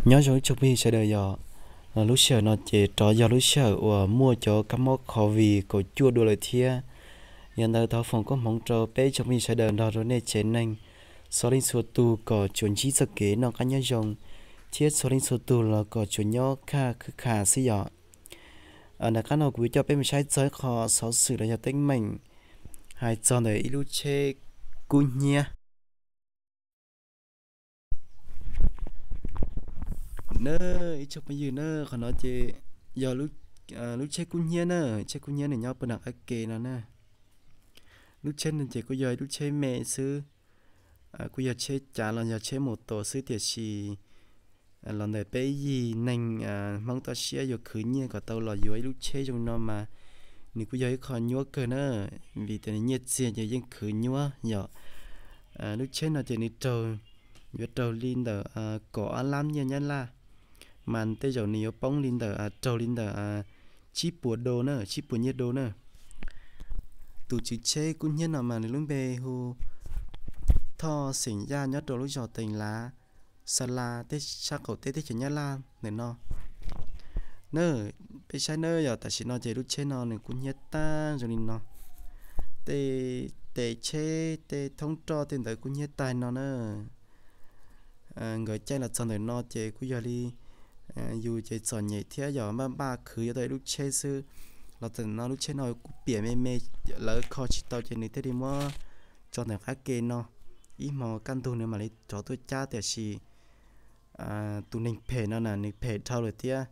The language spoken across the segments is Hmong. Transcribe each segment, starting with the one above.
Nyob zoo ib tsoom phooj ywg sawv daws yom. Lub sij hawm no ces rov yog lub sij hawm uas muaj cov kab mob covid kaum cuaj dua lawm thiab. Yog ntawd thov foom koob hmoov rau peb tsoom phooj ywg sawv daws nrog rau nej tsev neeg, txhua leej txhua tus kom tsuas ntsib txoj kev noj qab nyob zoo, thiab txhua leej txhua tus los kom tsuas nyob kaj khwb kha xwb yom. Nram qab no kuv yuav coj peb mus saib txog ib qho xov xwm los yog teeb meem hais txog ntawm ib lub tsheb kub hnyiab. Na, ib tsoom phooj ywg na, qhov no ces yog lub tsheb kub hnyiab na, tsheb kub hnyiab nws nyob puag nram qab ke no na. Lub tsheb no ces kuj yog ib lub tsheb me xwb, kuj yog tsheb cav los yog tsheb mus tos xwb tiam sis los ntawm peb yig neeg Hmoob toj siab yuav khwv nyiaj kom tau los yuav ib lub tsheb zoo no mas nws kuj yog ib qho nyuab kawg na, vim tias nws nyiaj txiag ces yeej khwv nyuab yom. Lub tsheb no ces nws raug, yuav raug li ntawm kaum ob lab nyiaj Nyab Laj, mas tej zaum nws yuav poob li ntawm, raug li ntawm tsib puas do na, tsib puas nyiaj do na. Tus tswv tsheb kub hnyiab no mas nws lub npe hu Thoj xeem Yaj nyob rau lub zos Teem Lav, Xa La, sab qaum teb teb chaws Nyab Laj ntawm no. Na, peb saib na yog tam sim no ces lub tsheb no nws kub hnyiab tag zoo li no. Tej tes tsheb tej thoob roj tej ntawd kub hnyiab tag no na. Nkawd caij los txog ntawm no ces kuj yog li yus ces txom nyem thiab yog npaj npaj khwv yuav tau ib lub tsheb xwb. Los txog ntawm no lub tsheb no kuj piam me me, lawv kho tsis tau ces nws thiaj li muab tso ntawm qab ke no. Ib hmo kaj ntug nws mam li rov tuaj cab tiam sis tus neeg phem no na nws phem dhau lawm thiab.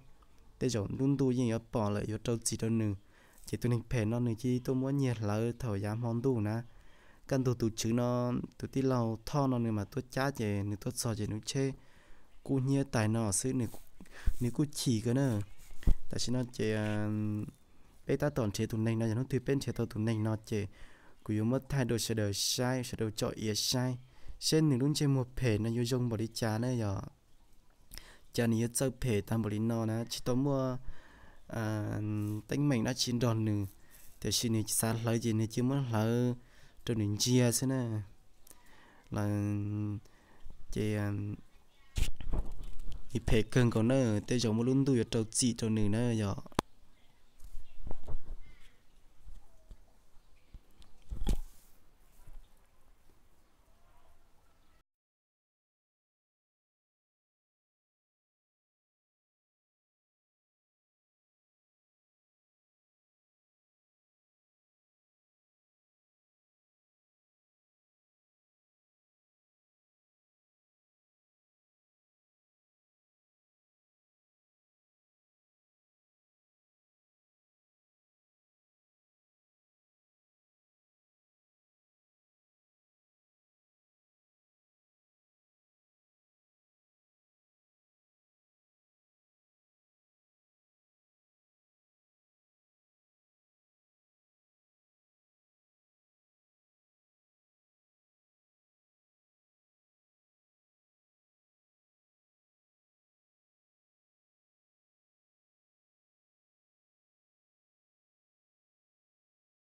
Tej zaum lub ntuj yeej yuav pom lawm yuav rau txim rau nws. Ces tus neeg phem no nws cia li tuaj muab nyiag hlawv thaum yav hmo ntuj na. Kaj ntug tus tswv no, tus tij laug Thoj no nws mas tuaj cab ces nws tuaj txog ces nws tsheb kub hnyiab tais no xwb, nws kuj chim kawg na. Tam sim no ces peb tab tom nrhiav tus neeg no, yog hnub twg peb nrhiav tau tus neeg no ces kuv yuav muab thaij rau sawv daws saib, sawv daws tsom iav saib, seb nws lub ntsej muag phem no yuav zoo npaum li cas na yom. Cas nws yuav txawj phem tag npaum li no na, tsis tau muaj teeb meem dab tsi nrog nws, tiam sis nws xav hlawv ces nws cia muab hlawv rau nws ntsia xwb na. Ces nws phem kawg nkaus na, tej zaum muaj lub ntuj yuav rau txim rau nws na yom.